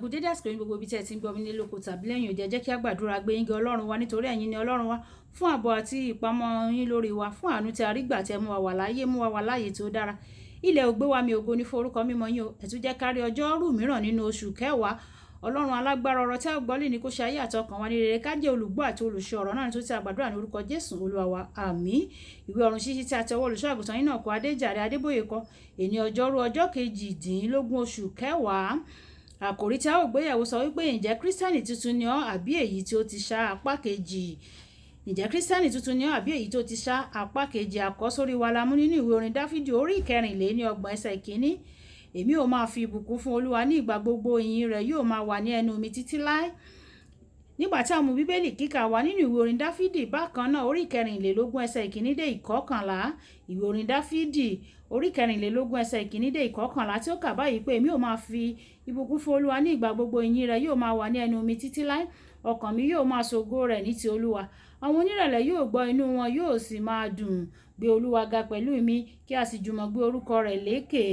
Kú dédé àsìkò yín gbogbo ibi tí ẹ ti ń gbọ́ mi nílé lóko tàbí lẹ́yìn òde. Ẹ jẹ́ kí a gbàdúrà gbé yín ga Ọlọ́run wa, nítorí ẹ̀yin ni Ọlọ́run wa, fún ààbò àti ìpamọ́ yín lórí wa, fún àánú tí a rí gbà tí ẹ mú wa wà láàyè, mú wa wà láàyè tí ó dára. Ilẹ̀ ò gbé wa mi, ògo ní fún orúkọ mímọ́ yín o. Ẹ tún jẹ́ ká rí ọjọ́rú mìíràn nínú oṣù kẹwàá. Ọlọ́run alágbára, ọ̀rọ̀ tí a gbọ́ lè ní kó ṣe ayé àtọkàn wa ní rere, ká jẹ́ olùgbọ́ àti olùṣe ọ̀rọ̀ náà, nítorí tí a gbàdúrà ní orúkọ Jésù Olúwa wa, àmín. Ìwé ọ̀run ṣíṣí tí a ti ọwọ́ olùṣọ́ àgùntàn yín náà kọ Adéjàre Adébóyè kọ, èní ọjọ́rú ọjọ́ 18 oṣù kẹwàá. Àkòrí tí a ó gbéyẹ̀wò sọ wípé, "Ǹjẹ́ Kírísítẹ́nì tuntun ni ọ́ àbí èyí tí ó ti ṣá?" Apá kejì. Ǹjẹ́ Kírísítẹ́nì tuntun ni ọ́ àbí èyí tó ti ṣá? Apá kejì. Àkọ́sórí wa la mú nínú ìwé orin Dáfídì orí 124 ẹsẹ̀ 1. Èmi ò máa fi ìbùkún fún Olúwa ní ìgbà gbogbo, ìyìn rẹ̀ yóò máa wà ní ẹnu mi títí láé. Nígbà tí a mú Bíbélì kíkà wá nínú ìwé orin Dáfídì bákan náà, orí 124 ẹsẹ̀ 1 dé 11. Ìwé orin Dáfídì orí 124 ẹsẹ̀ 1 dé 11 tí ó kà báyìí pé, "Èmi ò máa fi ìbùkún fún Olúwa ní ìgbà gbogbo, ìyìn rẹ̀ yóò máa wà ní ẹnu mi títí láé. Ọkàn mi yóò máa ṣògo rẹ̀ ní ti Olúwa. Àwọn onírẹ̀lẹ̀ yóò gbọ́, inú wọn yóò sì máa dùn. Gbé Olúwa ga pẹ̀lú mi, kí a sì jùmọ̀ gbé orúkọ rẹ̀ lékè.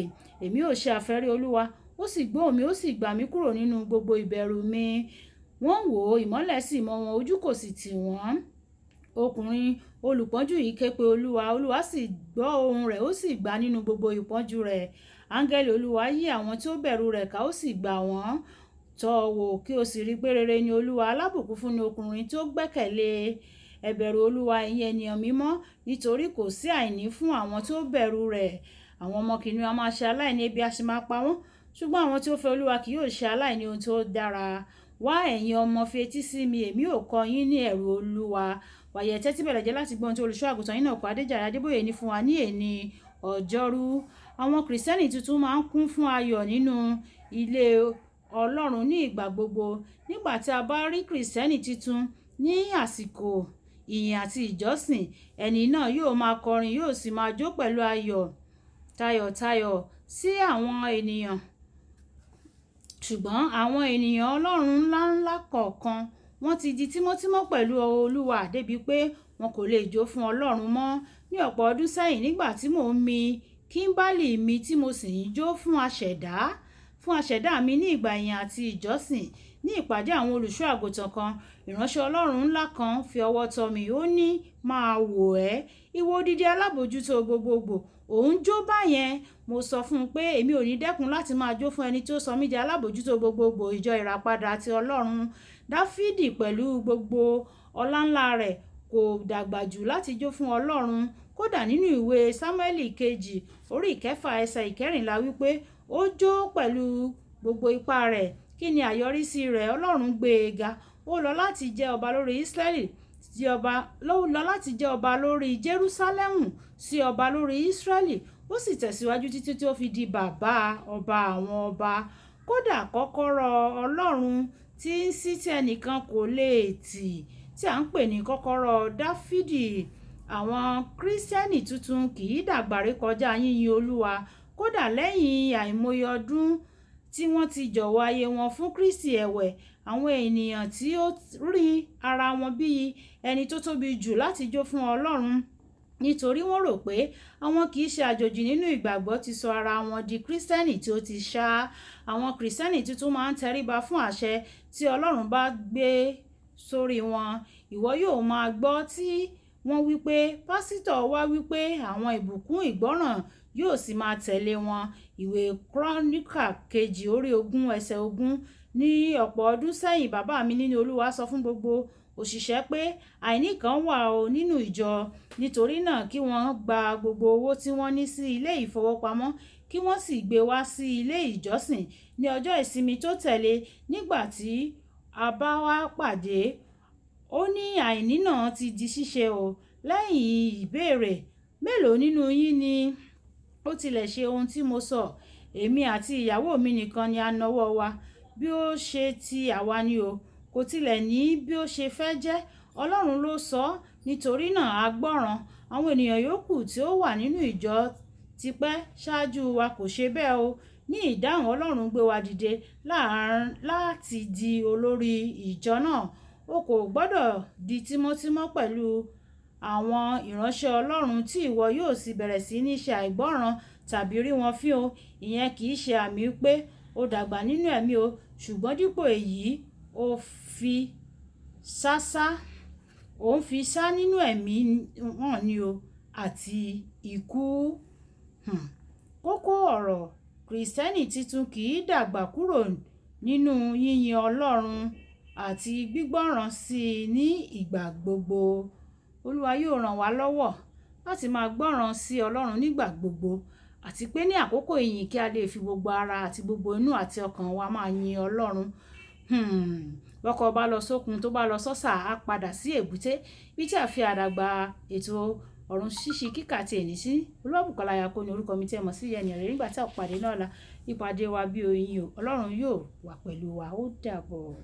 Èmi ò ṣe àfẹ́rí Olúwa, ó sì gbóhùn mi, ó sì gbà mí kúrò nínú gbogbo ìbẹ̀rù mi. Wọ́n wò ó, ìmọ́lẹ̀ sì mọ́ wọn, ojú kò sì tì wọ́n." Ọkùnrin olùpọ́njú yìí ké pe Olúwa, Olúwa sì gbọ́ ohùn rẹ̀, ó sì gbà nínú gbogbo ìpọ́njú rẹ̀. Áńgẹ́lì Olúwa yí àwọn tí ó bẹ̀rù rẹ̀ ká, ó sì gbà wọ́n. Tọ́ ọ wò, kí o sì rí pé rere ni Olúwa, alábùkún fún ni ọkùnrin tí ó gbẹ́kẹ̀lé. Ẹ bẹ̀rù Olúwa, ẹ̀yin ènìyàn mímọ́, nítorí kò sí àìní fún àwọn tí ó bẹ̀rù rẹ̀. Àwọn ọmọ kìnìún a máa ṣe aláìní, ebi a sì máa pa wọ́n, ṣùgbọ́n àwọn tí ó fẹ́ Olúwa kì yóò ṣe aláìní ohun tí ó dára. Wá, ẹ̀yin ọmọ, fi etí sí mi, èmi ó kọ́ yín ní ẹ̀rù Olúwa. Wàyí, ẹ tẹ́tí bẹ̀lẹ̀ jẹ́ láti gbọ́ ohun tí olùṣọ́ àgùntàn yín náà kọ Adéjàre Adébóyè ní fún wa ní èní ọjọ́rú. Àwọn Kìrìsìtẹ́nì tuntun máa ń kún fún ayọ̀ nínú ilé Ọlọ́run ní ìgbà gbogbo. Nígbà tí a bá rí Kìrìsìtẹ́nì tuntun ní àsìkò ìyìn àti ìjọsìn, ẹni náà yóò máa kọrin, yóò sì máa jó pẹ̀lú ayọ̀ tayọ̀tayọ̀ sí àwọn ènìyàn. Ṣùgbọ́n àwọn ènìyàn Ọlọ́run ńláńlá kọ̀ọ̀kan, wọ́n ti di tímọ́tímọ́ pẹ̀lú Olúwa débi pé wọn kò lè jó fún Ọlọ́run mọ́. Ní ọ̀pọ̀ ọdún sẹ́yìn, nígbà tí mò ń mi kíḿbálì mi tí mo sì ń jó fún aṣẹ̀dá mi ní ìgbà ìyìn àti ìjọsìn ní ìpàdé àwọn olùṣọ́ àgùntàn kan, ìránṣẹ́ Ọlọ́run ńlá kan fi ọwọ́ tọ́ mi. Ó ní, "Máa wò ẹ́, ìwọ odidi alábòójútó gbogbogbò, ò ń jó báyẹn." Mo sọ fún un pé èmi ò ní dẹ́kun láti máa jó fún ẹni tí ó sọ mí di alábòójútó gbogbogbò ìjọ Ìràpadà ti Ọlọ́run. Dáfídì pẹ̀lú gbogbo ọláńlá rẹ̀ kò dàgbà jù láti jó fún Ọlọ́run. Kódà nínú ìwé Sámúẹ́lì kejì orí 6 ẹsẹ̀ 14 wípé ó jó pẹ̀lú gbogbo ipá rẹ̀. Kí ni àyọrísí rẹ̀? Ọlọ́run gbé e ga. Ó lọ láti jẹ́ ọba lórí Ísírẹ́lì, sí ọba, lọ láti jẹ́ ọba lórí Jerúsálẹ́mù sí ọba lórí Ísírẹ́lì. Ó sì tẹ̀síwájú títí tí ó fi di bàbá ọba àwọn ọba. Kódà kọ́kọ́rọ́ Ọlọ́run tí ń ṣí tí ẹnìkan kò lè tì, tí à ń pè ní kọ́kọ́rọ́ Dáfídì. Àwọn Kìrìsìtẹ́nì tuntun kì í dàgbà rékọjá yíyin Olúwa. Kódà lẹ́yìn àìmọye ọdún tí wọ́n ti jọ̀wọ́ ayé wọn fún Kristi ẹ̀wẹ̀, àwọn ènìyàn tí ó rí ara wọn bí ẹni tó tóbi jù láti jó fún Ọlọ́run, nítorí wọ́n rò pé àwọn kì í ṣe àjòjì nínú ìgbàgbọ́, ti sọ ara wọn di Kìrìsìtẹ́nì tí ó ti ṣá. Àwọn Kìrìsìtẹ́nì tuntun máa ń tẹríba fún àṣẹ tí Ọlọ́run bá gbé sórí wọn. Ìwọ yóò máa gbọ́ tí wọ́n wí pé, "Pásítọ̀ wa wí pé," àwọn ìbùkún ìgbọ́ràn yóò sì máa tẹ̀lé wọn. Ìwé Kúrónìkà kejì orí 20 ẹsẹ̀ 20. Ní ọ̀pọ̀ ọdún sẹ́yìn, bàbá mi nínú Olúwa sọ fún gbogbo òṣìṣẹ́ pé àìní kan wà ó nínú ìjọ. Nítorí náà, kí wọ́n gba gbogbo owó tí wọ́n ní sí ilé ìfowópamọ́, kí wọ́n sì gbé wá sí ilé ìjọsìn ní ọjọ́ ìsinmi tó tẹ̀lé nígbà tí a bá wá pàdé. Ó ní àìní náà ti di ṣíṣe o. Lẹ́yìn ìbéèrè, "Mélòó nínú yín ni ó tilẹ̀ ṣe ohun tí mo sọ?" Èmi àti ìyàwó mi nìkan ni a nawọ́ wa. Bí ó ṣe ti àwa ni o. Kò tilẹ̀ ní bí ó ṣe fẹ́ jẹ́. Ọlọ́run ló sọ, nítorí náà a gbọ́ràn. Àwọn ènìyàn yòókù tí ó wà nínú ìjọ tipẹ́ ṣáájú wa kò ṣe bẹ́ẹ̀ o. Ní ìdáhùn, Ọlọ́run gbé wa dìde láti di olórí ìjọ náà. O kò gbọdọ̀ di tímọ́tímọ́ pẹ̀lú àwọn ìránṣẹ́ Ọlọ́run tí ìwọ yóò sì bẹ̀rẹ̀ sí ní ṣe àìgbọ́ràn tàbí rí wọn fín o. Ìyẹn kì í ṣe àmì pé o dàgbà nínú ẹ̀mí o. Ṣùgbọ́n dípò èyí, ó fi sásá, ó ń fi sá nínú ẹ̀mí wọn ni o àti ikú. Kókó ọ̀rọ̀: Kristẹni titun kì í dàgbà kúrò nínú yíyin Ọlọ́run àti gbígbọ́ràn sí i ní ìgbà gbogbo. Olúwa yóò ràn wá lọ́wọ́ láti máa gbọ́ràn sí Ọlọ́run nígbà gbogbo, àti pé ní àkókò ìyìn kí a lè fi gbogbo ara àti gbogbo inú àti ọkàn wa máa yin Ọlọ́run. Bọ́kọ bá lọ sókun, tó bá lọ sọ́sà, á padà sí èbúté. Bí tí a fi àdàgbà ètò ọ̀run ṣíṣí kíkà tí èní sí. Olúwabùkọ́lá Ayako ní orúkọ mi tí ẹ mọ̀ sí ẹni rere. Nígbà tí a pàdé náà la ìpàdé wa bí oyin o. Ọlọ́run yóò wà pẹ̀lú wa. Ó dàbọ̀.